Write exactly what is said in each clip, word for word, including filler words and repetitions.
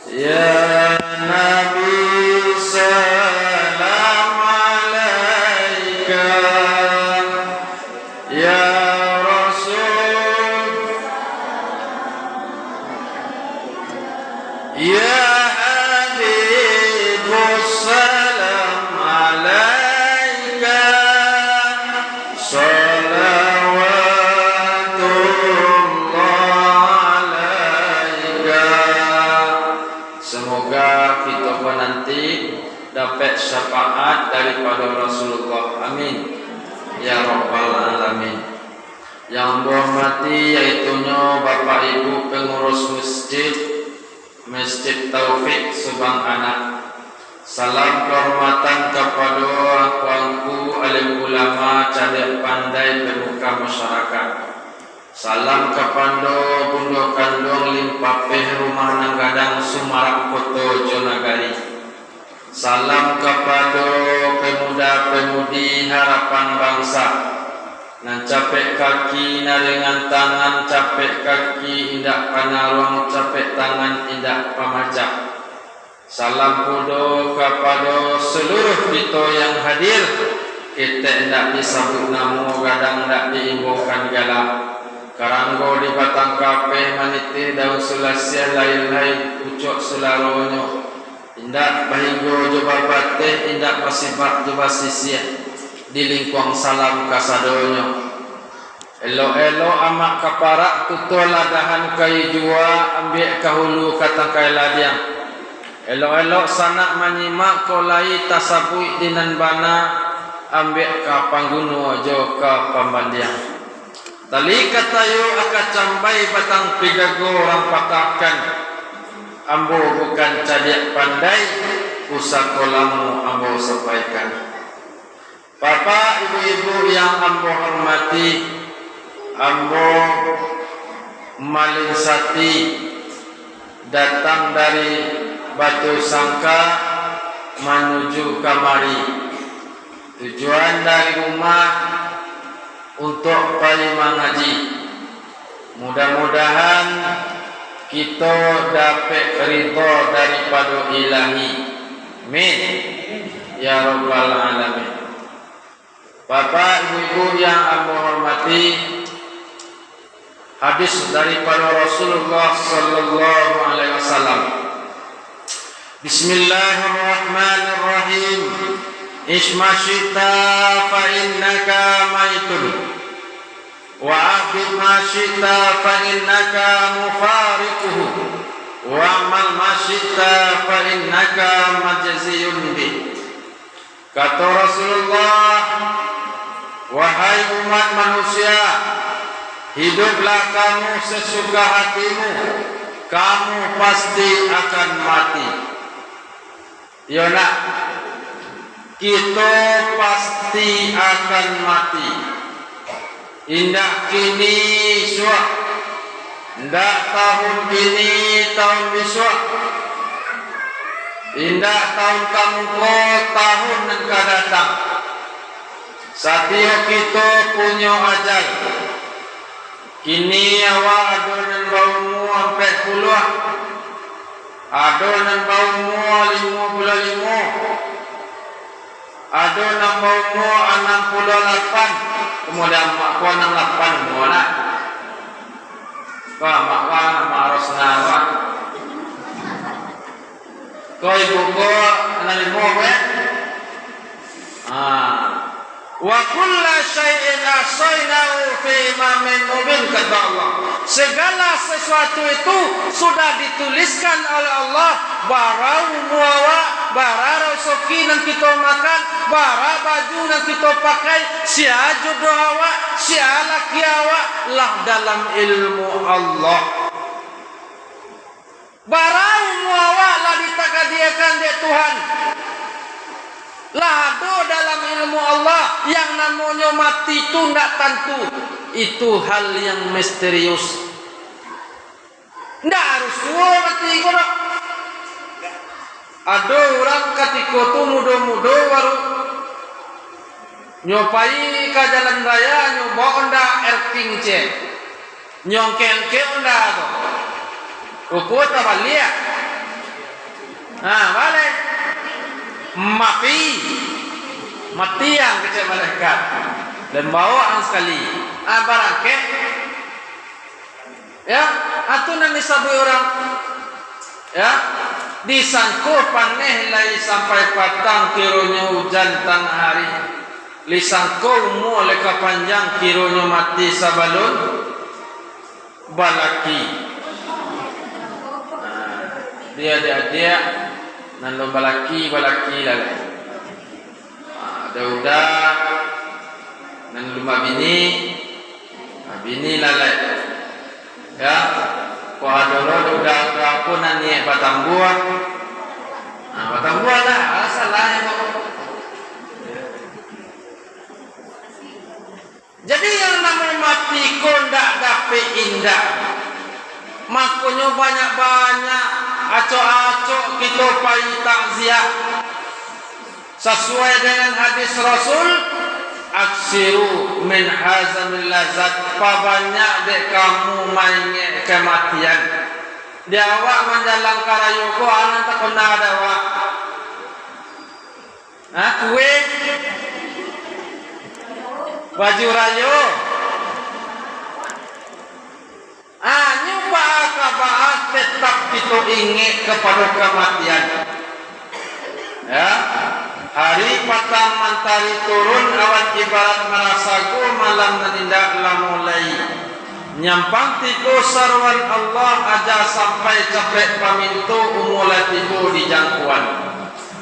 Ya Nabi, salam alaika. Ya Rasul, ya Habib, salam alaika. Salawatullah alaika. Semoga kito ko nanti dapek syafaat daripado Rasulullah. Amin, ya rabbal alamin. Yang ambo hormati, yaitunyo Bapak Ibu pengurus masjid, Masjid Taufik Subang Anak. Salam kahormatan kapado angku-angku, alim ulama, cadiak pandai, pemuka masyarakat. Salam kapado bundo kanduang Limpapeh, rumah nan gadang, sumarak koto jo nagari. Salam kapado pemuda-pemudi harapan bangsa, nan capek kaki, nan ringan tangan, capek kaki indak panaruang, capek tangan indak pamacah. Salam pulo kapado saluruh kito yang hadir, ketek indak disabuik namo, gadang indak diimbaukan gala. Karanggo di batang kapeh, manitih daun sulasiah, lai-lai pucuak sularonyo. Indak bahinggo jo babateh, indak basibak jo basisiah, di lingkuang salam kasadonyo. Elok-elok amak ka parak, tutualah dahan kayu juwa, ambiak ka hulu ka tangkai ladiang. Elok-elok sanak manyimak, kok lai tasabuik di nan bana, ambiak ka pangguno jo ka pambandiang. Tali katayo aka cambai, batang pigago urang patahkan. Ambo bukan cadiak pandai, pusako lamo ambo sampaikan. Bapak, ibu-ibu yang ambo hormati, ambo Malin Sati, datang dari Batu Sangka manuju kamari. Tujuan dari rumah untuak pai mangaji. Mudah-mudahan kito dapek ridho daripado Ilahi. Amin, ya rabbal alamin. Bapak, ibu-ibu yang ambo hormati, hadis daripado Rasulullah sallallahu alaihi wasallam. Bismillahirrahmanirrahim. Isy ma syi'ta fa innaka maitun. Wa ahbib ma syi'ta fa innaka mufariquhu. Wa amal ma syi'ta fa innaka majziyun bih. Kato Rasulullah, "Wahai umat manusia, hiduplah kamu sesuka hatimu, kamu pasti akan mati." Iyo nak, kito pasti akan mati. Indak kini isuak, indak tahun kini, tahun bisuak, indak tahun ka muko, tahun nan ka datang. Satiok kito punyo ajal. Kini awak ado nan baumua ampek puluah, ado nan baumua limo puluah limo, ado nan baumua anam puluah lapan. Kemudian mak ko anam lapan umua nak. Ko mak ko anak mak Rosna ko. Ko ibu ko anam limo ko, eh? Ah. "Wa kulla syai'in ahshainahu fi imamin mubin," kata Allah. Segala sesuatu itu sudah dituliskan oleh Allah, bara umua awak, bara rasoki nan kito makan, bara baju nan kito pakai, sia jodoh awak, sia laki awak, lah dalam ilmu Allah. Bara umua awak lah ditakadiakan dek Tuhan. Lah ado dalam ilmu Allah, yang namonyo mati tu ndak tantu. Itu hal yang misterius. Ndak harus tuo mati ko doh. Ado urang katiko tu mudo-mudo baru nyo pai ka jalan raya, nyo bao onda erking ciek. Nyo angkek-angkek onda tu. Rupo tabaliak. Mati. Mati ang kecek malaikat. Lembawak ang sakali. Ah, barangkek. Ya, atu nan disabuik urang. Ya, disangko paneh lai sampai patang, kironyo ujan tangah hari. Disangko umua lai ka panjang, kironyo mati sabalun balaki. Nah, di adiak-adiak nan lun balaki, balaki lah lai. Ah, uda-uda nan lun babini, babini lah lai. Ya, kok ado lo uda-uda ko nan niaik batambuah. Nah, batambuah lah, alah salah nyo ko. Jadi, yang namo mati ko ndak dapek indak. Makonyo, banyak-banyak acok-acok kito pai takziah. Sasuai dengan hadis Rasul, "Aksiru min hazimil lazat," pabanyak dek kamu maingek kamatian. Di awak manjalang ka rayo ko, anan takona dek awak. Ha, kue? Baju rayo? Ha, nyo baa ka baa, tetap kito ingek kapado kamatian. Ya, hari patang mantari turun, awan ibarat marasago malam nan indak lamo lai. Nyampang tibo saruan Allah, aja sampai capek paminto, umua lah tibo di jangkuan.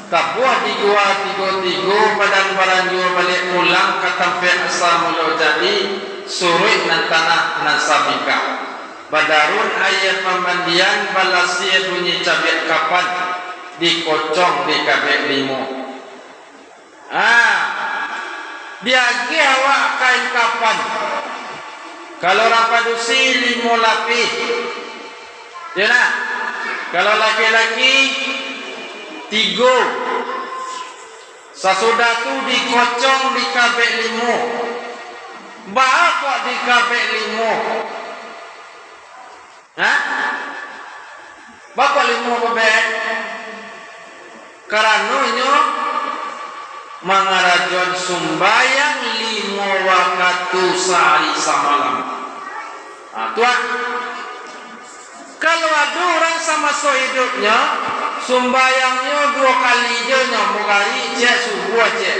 Tabuah digua tigo-tigo, badan baranjua baliak pulang ka tampek asa mulo jadi, suruik nan tanah nan sabikak. Badarun aia pamandian, balasia bunyi cabiak kapan, dikocong di kabek limo. Ah, diagiah awak kain kapan. Kalau urang padusi, limo lapih. Yo nah. Kalau laki-laki, tigo. Sasudah tu dikocong di kabek limo. Baa kok di kabek limo? Ha? Baa kok limo babek? Karano inyo mangarajoan sumbayang limo wakatu sahari samalam. Ha, tu ah. Kalau ado urang samaso iduiknyo, sumbayangnyo duo kali jo nyo, mugari ciek, subuah ciek.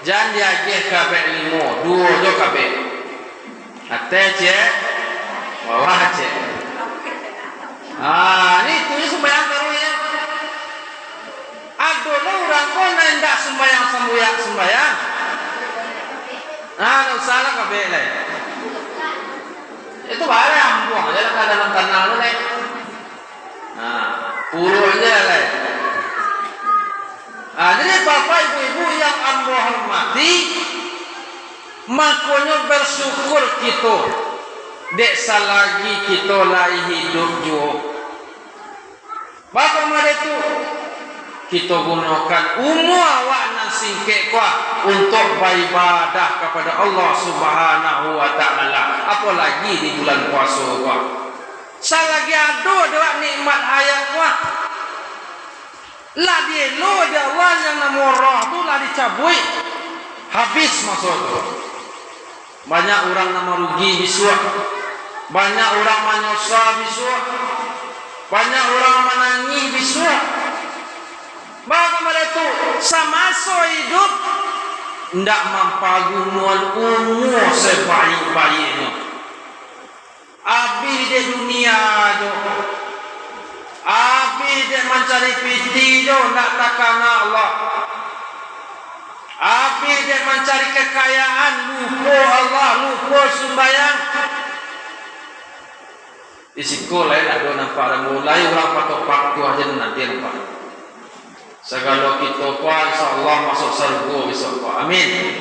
Jan diagiah kabek limo, duo jo kabek. Ateh ciek, bawah ciek. Ah, ni tu je sumbayang taruih nyo. Ado lo urang ko nan indak sumbayang sambuyak sumbayang. Ah, ndak usah lah kabek lai. Itu barang ambuang je lah ka dalam tanah tu lai. Nah, puruak je lai. Ah, jadi, Bapak, Ibu-ibu yang ambo hormati, makonyo bersyukur kito, dek salagi kito lai hidup juo. Baa mode tu? Kito gunokan umua awak nan singkek ko untuak baibadah kapado Allah Subhanahu wa Ta'ala, apolagi di bulan puaso ko. Salagi ado dek awak nikmat hayat ko, lah dielo dek Allah, yang namo roh tu lah dicabuik, habis maso tu. Banyak urang nan marugi bisuak, banyak urang manyosa bisuak, banyak urang manangih bisuak. Baa mode tu? Samaso iduik, indak mampagunoan umua sabaik-baiknyo. Abih dek dunia jo. Abih dek mancari pitih jo, ndak takana Allah. Abih dek mancari kakayaan, lupo Allah, lupo sumbayang. Di siko lai ado nampak rambu, lai urang patuah-patuah aja nan ado nampak. Sagalo kito ko, insya Allah, masuak sarugo bisuak ko. Amin.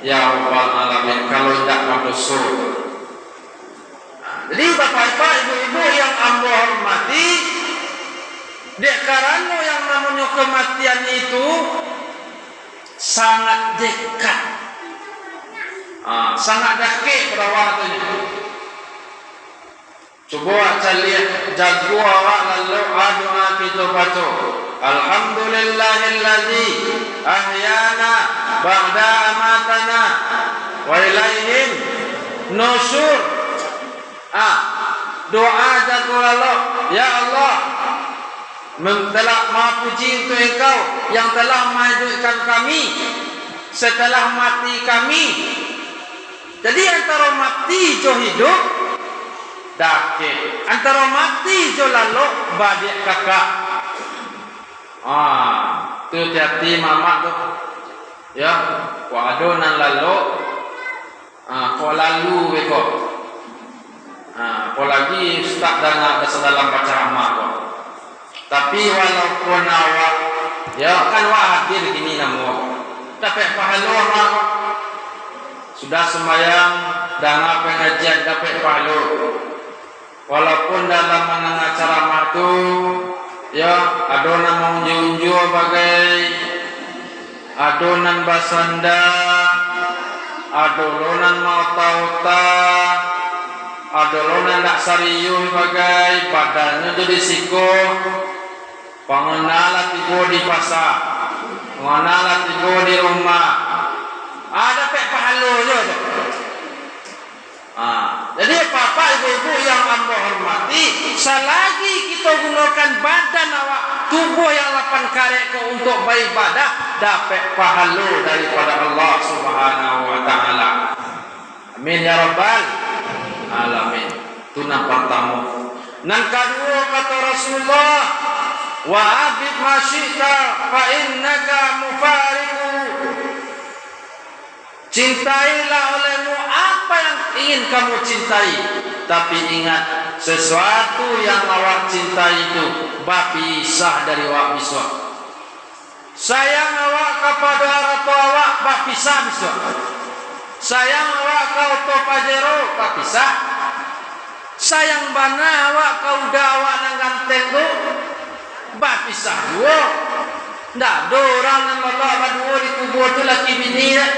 Ya Rabbal Alamin, kalau indak badoso. Nah, jadi, Bapak-bapak, Ibu-ibu yang ambo hormati, dek karano yang namonyo kematian itu sangat dekat. Ah, sangat dakek pado awak tu nyo. Cubo awak caliak, jago awak lalu, ah, doa kito baco, "Alhamdulillah." Alhamdulillahilladzi ahyana ba'da amatana wa ilaihin nusyur. Ah, doa jago lalok, "Ya Allah, men-, telah mapuji untuk Engkau yang telah mahiduikkan kami setelah mati kami." Jadi, antaro mati jo hiduik, dakek. Antaro mati jo lalok, badiak kakak. Ah, tu hati-hati mamak tu. Ya, kok ado nan lalok, ah, kok lalu beko. Ah, apolagi ustaz danga ka sadalam bacaramah ko. Tapi walaupun awak, ya kan, awak hadir kini namo, dapek pahalo awak. Sudah sumbayang, danga pangajian, dapek pahalo. Walaupun dalam mandanga caramah tu, ya, ado nan maunjua-unjua bagai, ado nan basanda, ado lo nan maota-ota, ado lo nan ndak sarius bagai, badannyo jadi siko. Pangana lah tibo di pasa, pangana lah tibo di rumah, ah, dapek pahalo jo tu. Ah, jadi, Bapak, Ibu-ibu yang ambo hormati, salagi kito gunokan badan awak, tubuah yang lapan karek ko untuak baibadah, dapek pahalo daripado Allah Subhanahu wa Ta'ala. Amin ya rabbal alamin. Tu nan partamo. Nan kaduo, kato Rasulullah, "Wa ahbib ma syi'ta fa innaka mufariquhu." Cintailah olehmu apa yang ingin kamu cintai, tapi ingat, sesuatu yang awak cintai itu bapisah dari awak bisuak. Sayang awak kapado arato awak, bapisah bisuak. Sayang awak ka oto Pajero, bapisah. Sayang bana awak ka uda awak nan ganteng tu, bapisah juo. Ndak ado urang nan babak baduo di kubua tu, laki bini, yo.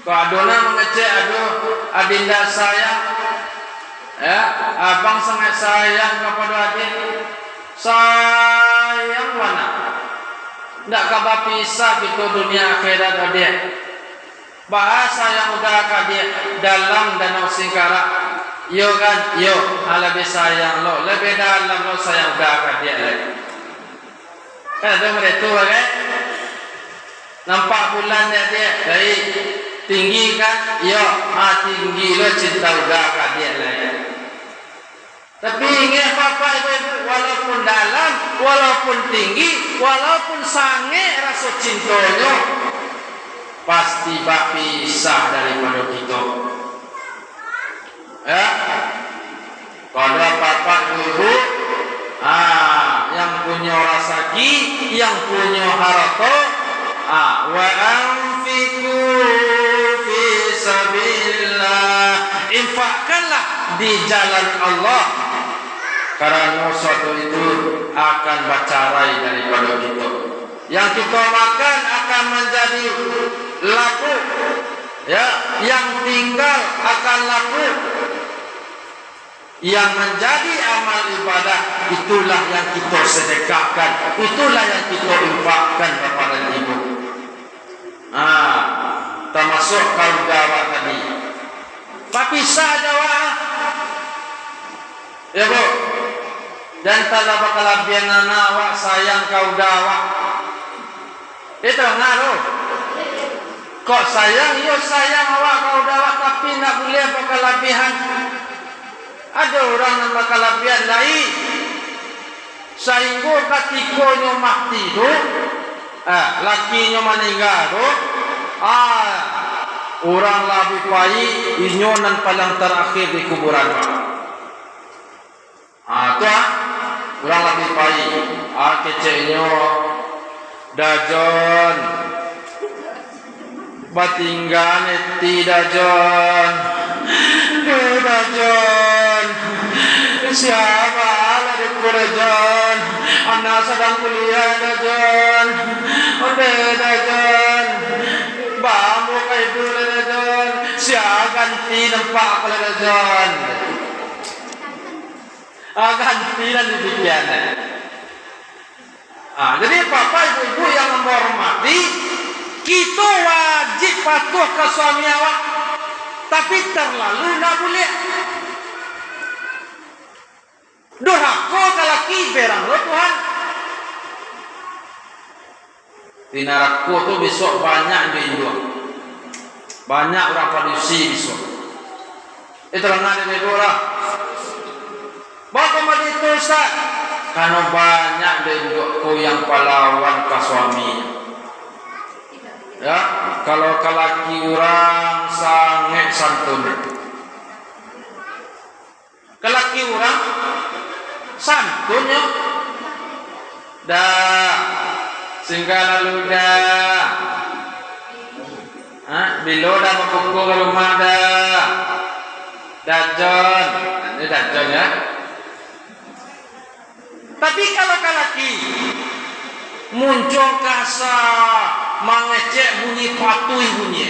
Kok ado nan mangecek, "Aduh, adinda sayang, ya, abang sangat sayang kapado adiak." Sayang bana. Ndak ka bapisah kito dunia akhirat, adiak. Baa sayang uda ka adiak dalam Danau Singkarak? Iyo kan? Iyo. Ah, labiah sayang lo, labiah dalam lo sayang uda ka adiak lai. Kan ado model tu, kan? Nampak bulan di adiak, baik. Tinggi kan? Iyo, ah, tinggi lo cinta uda ka adiak lai. Tapi ingek, Bapak Ibu, walaupun dalam, walaupun tinggi, walaupun sangek raso cintonyo, pasti bapisah daripado kito. Ya. Kalau Bapak Ibu, ah, yang punyo rasaki, yang punyo harato, ah, "Wa anfiqu fi sabilillah." Infakkanlah di jalan Allah. Karano suatu itu akan bacarai daripado kito. Yang kito makan akan manjadi lapuk, ya, yang tinggal akan lapuk. Yang manjadi amal ibadah, itulah yang kito sedekahkan, itulah yang kito infakkan, Bapak dan Ibu. Ah, tamasuak ka uda awak tadi. Bapisah jo awak, ah. Ya, Bu. Jan talah bakalabiahan awak sayang ka uda awak. Itu ngaruh. Kok sayang, iyo sayang awak ka uda awak, tapi ndak buliah bakalabiahan. Ado urang nan bakalabiahan lai, sainggo katiko nyo mati tu, ah, lakinyo maningga tu, ah, urang labiah pai inyo nan paling tarakhir di kuburan, Pak. Ah, tu, ah, urang labiah pai. Ah, keceknyo, "Dajon, batingga neti, Dajon. Duh, Dajon. Sia baa lah di ko, Dajon. Anak sadang kuliah, Dajon. Ondeh, Dajon. Baa ambo ka iduik, Dajon. Sia ganti nampak ko, Dajon." Ah, ganti lah dipikian. Nah, jadi, Bapak, Ibu-ibu yang ambo hormati, kito wajib patuah ka suami awak, tapi terlalu ndak buliah. Durhako ka laki, berang lo Tuhan. Di narako tu bisuak banyak induak-induak. Banyak urang padusi bisuak. Eh, tarangan dek ibu lah. Baa kok baitu, Ustaz? Karano banyak dek induak ko yang palawan ka suami. Ya, kalau ka laki urang sangaik santun. Ka laki urang, santun nyo. Dah, singgah lalu dah. Ha, bilo dah bakukuah ka rumah dah. Dajon, ini dajon ya. Tapi kalau ka laki, muncuang kasa mangecek bunyi patuih bunyi.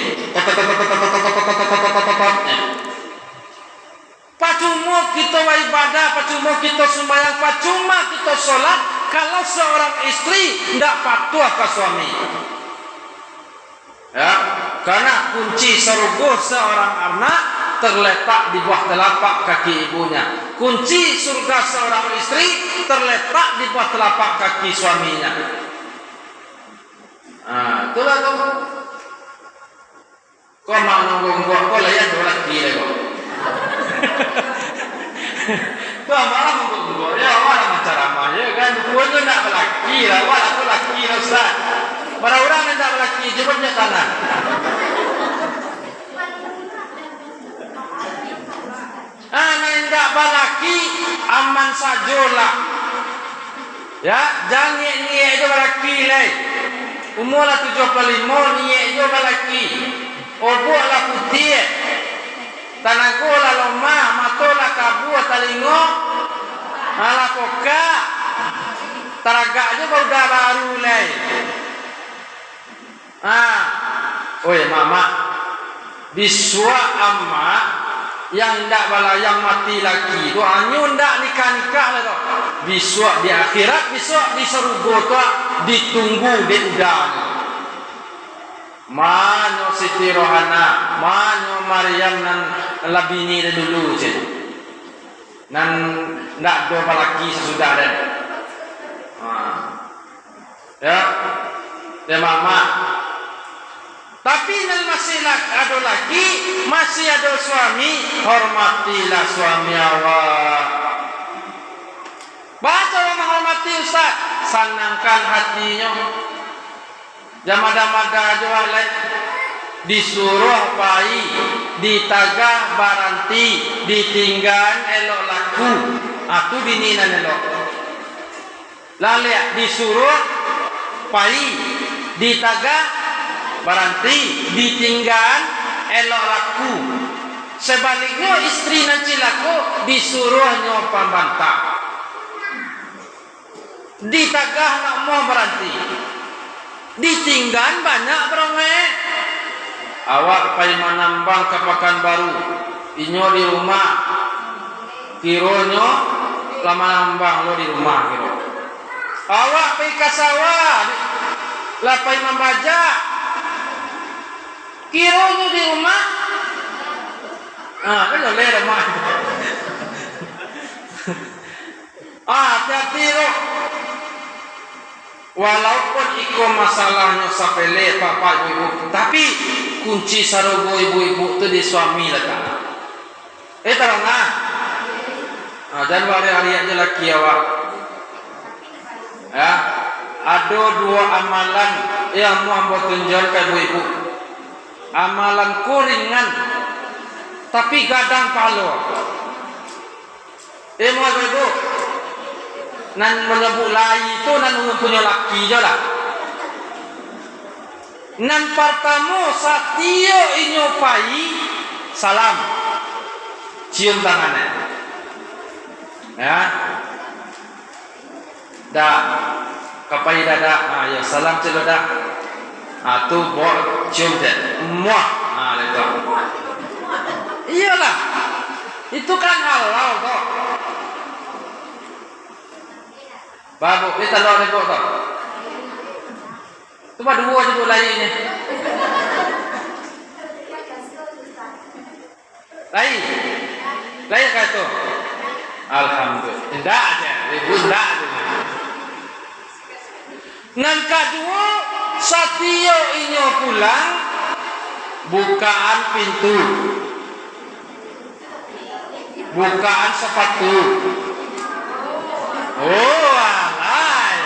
Pacumo kito baibadah, pacumo kito sumbayang, pacuma kito solat, kalau seorang istri ndak patuah ka suami. Ya, karena kunci sarugo seorang anak terletak di bawah telapak kaki ibunya. Kunci surga seorang istri terletak di bawah telapak kaki suaminya. Ah, itulah tu. Ko amak nunggu-nunggu ko, lah iyo tu laki lah ko. Ko amak lah nunggu-nunggu, yo, amak lah mancaramah, yo kan. Ko tu ndak balaki lah, awak lah ko laki lah, Ustaz. Bara urang nan ndak balaki, cubo tunjuak tangan. Ah, nan indak balaki, aman sajolah. Ya, jan nyiek-nyiek jo balaki lai. Umua lah tujuah puluah limo, nyiek jo balaki. Obuak lah putiah. Tanago lah lomah, mato lah kabua, talingo lah pokak. Taragak jo barudah baru lai. Ah, oi, mamak, bisuak amak yang indak balayang mati laki tu, hanyo indak nikah-nikah lah tu. Bisuak di akhirat, bisuak di sarugo tu, ditunggu dek udanyo. Manyo Siti Rohana, manyo Maryam nan lah bini dulu, ceh. Nan ndak ado balaki sasudah den. Ha. Ya. Dek mamak. Tapi nan masih la-, ado laki, masih ado suami, hormatilah suami awak. Baa caro manghormati, Ustaz? Sanangkan hatinyo. Jan mada-mada jo lai. Disuruah pai, ditagah baranti, ditinggaan elok laku. Ah, tu bini nan elok. Lah liek, disuruah pai, ditagah baranti, ditinggaan elok laku. Sabaliknyo, istri nan cilako, disuruahnyo pambantah. Ditagah nak amuah baranti. Ditinggaan banyak barongek. Awak pai manambang ka Pakanbaru, inyo di rumah. Kironyo lah manambang lo di rumah kiro. Awak pai ka sawah, lah pai mambajak. Kironyo di rumah. Ah, kan boleh rumah. Ah, hati-hati tu. Walaupun iko masalahnyo sapele, Bapak, Ibu-ibu, tapi kunci sarugo ibu-ibu tu di suami latak. Eh, tarang ah. Ah, jan bariak-riak jo laki awak. Ya. Ado duo amalan yang mau ambo tunjuakan ka ibu-ibu. Amalan ko ringan, tapi gadang pahalo. Eh, muah tu, Ibu. Nan manyabuik lai tu nan urang punyo laki jo lah. Nan partamo, satiok inyo pai, salam. Cium tangan, eh. Ya. Dah. Ka pai dah, dah. Ha, yo, salam celo dah. Ha, tu, bok, cium je. Muah. Ha, itu. Iyolah. Itu kan halal, tu. Babu, ni tando ni, bok, tu. Cuma duo je tu lain ni. Lain. Lain ka tu. Alhamdulillah. Indak je. Ribut indak je. Nan kaduo, satiyok inyo pulang, bukaan pintu. Bukaan sapatu. Oh, alai.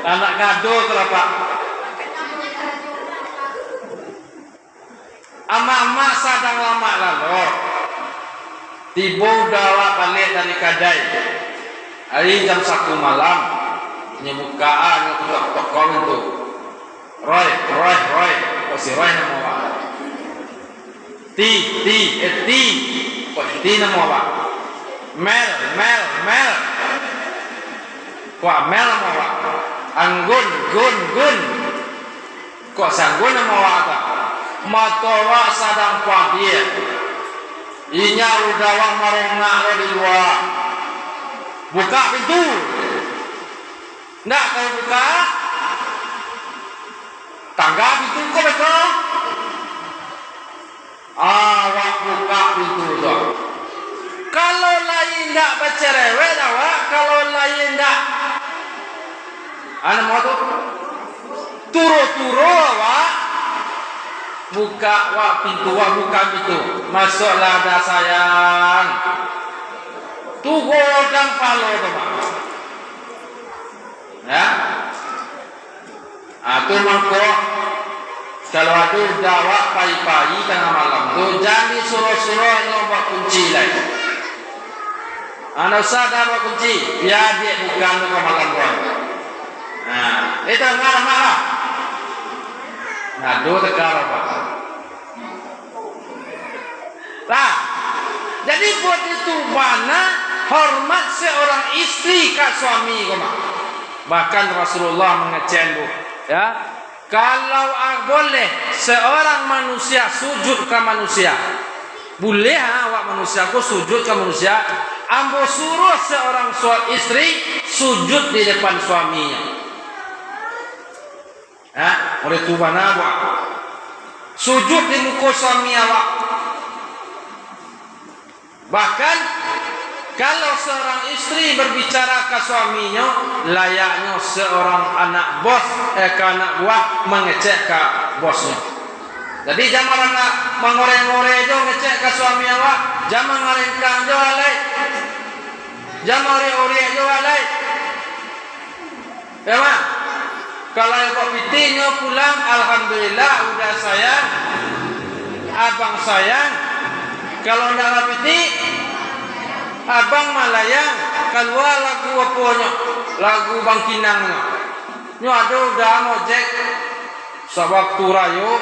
Anak gado tu lah, Pak. Amak-amak sadang lamak lalok. Tibo uda awak baliak dari kadai. Ari jam satu malam, nyo bukaan, nyo ketok-ketok pintu. Roy, Roy, Roy. Kok si Roy namo awak? Ti, Ti, eh, Ti. Kok Ti namo awak? Mel, Mel, Mel. Kok Mel namo awak? Anggun, Gun, Gun. Kok si Anggun namo awak tu? Mato awak sadang padiah. Inyo uda awak marongak lo di lua. Bukak pintu. Ndak kau bukak? Tangga pintu ko beko. Awak bukak pintu tu. Kalau lai ndak bacerewet awak, kalau lai ndak, anu mau tu, turo-turo awak, bukak awak pintu, awak bukak pintu. Masuaklah dah sayang. Tu godang palo tu, Pak. Ya. Ah, tu mangko, kalau ado uda awak pai-pai tangah malam tu, jan disuruah-suruah inyo bakunci lai. Ah, ndak usah dah bakunci, bia dek bukan tu ka malam tu. Nah, itu ngarah marah. Nah, do tekar apa? Lah, jadi buat itu bana hormat seorang istri ka suami ko mah. Bahkan Rasulullah mangecek ambo, ya, kalau a-, boleh seorang manusia sujud ka manusia, buliah, ha, awak manusia ko sujud ka manusia, ambo suruah seorang sua-, istri sujud di depan suaminya. Ha? Oleh tu bana buah. Sujud di muko suami awak. Bahkan, kalau seorang istri berbicara ka suaminyo, layaknyo seorang anak bos, eh, ka anak buah mangecek ka bosnyo. Jadi, jan marangak mangoreh-ngoreh jo ngecek ka suami awak, jan mangarengkang jo alai, jan maoriak-oriak jo alai. Ya, Mak? Kalau kok pitih nyo pulang, alhamdulillah, uda sayang, abang sayang. Kalau ndak bapitih, abang malayang, kalua lagu apo nyo, lagu bangkinang nyo. Nyo ado uda ngojek, sawaktu rayo,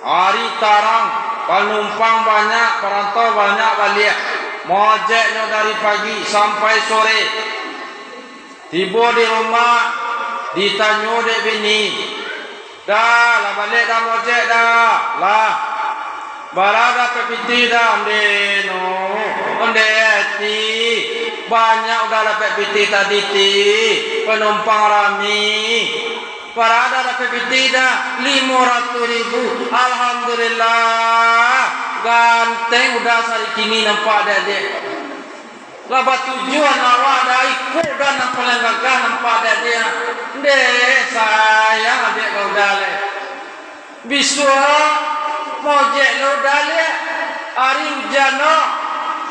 ari tarang, panumpang banyak, parantau banyak baliak. Mojek nyo dari pagi sampai sore. Tibo di rumah, ditanyo dek bini, "Dah, lah baliak dah mojek dah?" "Lah." "Bara dapek pitih dah?" "Ondeh no, ondeh ti. Banyak udah dapek pitih tadi ti, panumpang rami." "Bara dah dapek pitih dah?" "Limo ratuih ribu." "Alhamdulillah, ganteng udah sari kini nampak dek-dek." Lah batujuah awak dah, iko dah nan paling gagah nampak dek dia. Ndeh, sayang adek kau dah leh. Bisuak, mojek lo dah leh. Ari ujan lo,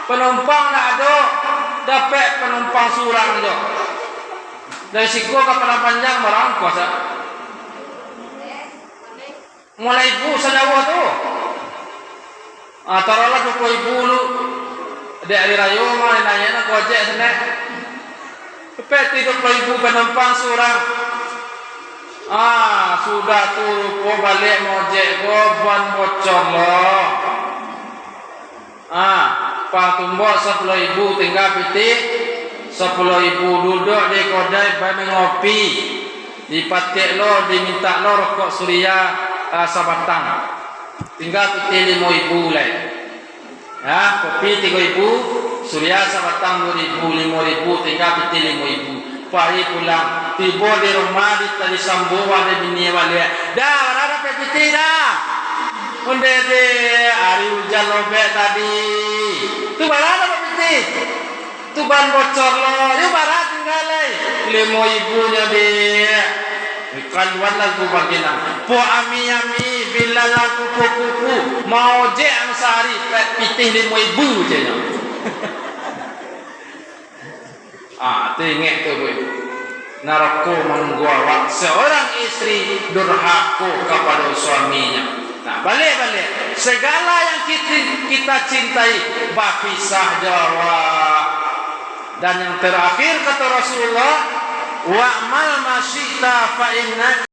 panumpang ndak ado, dapek panumpang surang jo. Dari siko ka Padang Panjang barangkos, ah. Mulai ibu sadawah tu. Ah, taruhlah dua puluh ribu dulu. Dek hari rayo mah, naiak nak gojek sanak. Peti dua puluh ribu panumpang surang. Ah, sudah tu rupo baliak mojek ko ban bocor lo. Ah, pang tumbok sapuluah ribu, tingga pitih sapuluah ribu, duduak di kodai bai mangopi, dipatik lo, dimintak lo rokok Surya, ah, sabatang, tingga pitih limo ribu lai. Ah, kopi tigo ribu, Suruah sabatang duo ribu, limo ribu, tingga pitih limo ribu. Pai pulang, tibo di rumah, di, disambut dek bini baliak. "Dah, bara dapek pitih dah?" "Ondeh, Dek, ari ujan lobek tadi." "Tu bara dapek pitih?" "Tu ban bocor lo." "Yo, bara tingga lai?" "Limo ribu nyo, Dek." Kaluan lagu baginang. Po ami-ami, villa nan kupu-kupu, maojek ang sahari, pek pitih limo ribu je nyo. Ah, tu ingek tu, Bu. Narako manunggu awak, seorang istri durhako kapado suaminyo. Nah, baliak-baliak, segala yang kiti-, kita cintai, bapisah jo awak. Dan yang terakhir, kata Rasulullah, "Wa'mal ma syi'ta fa innaka"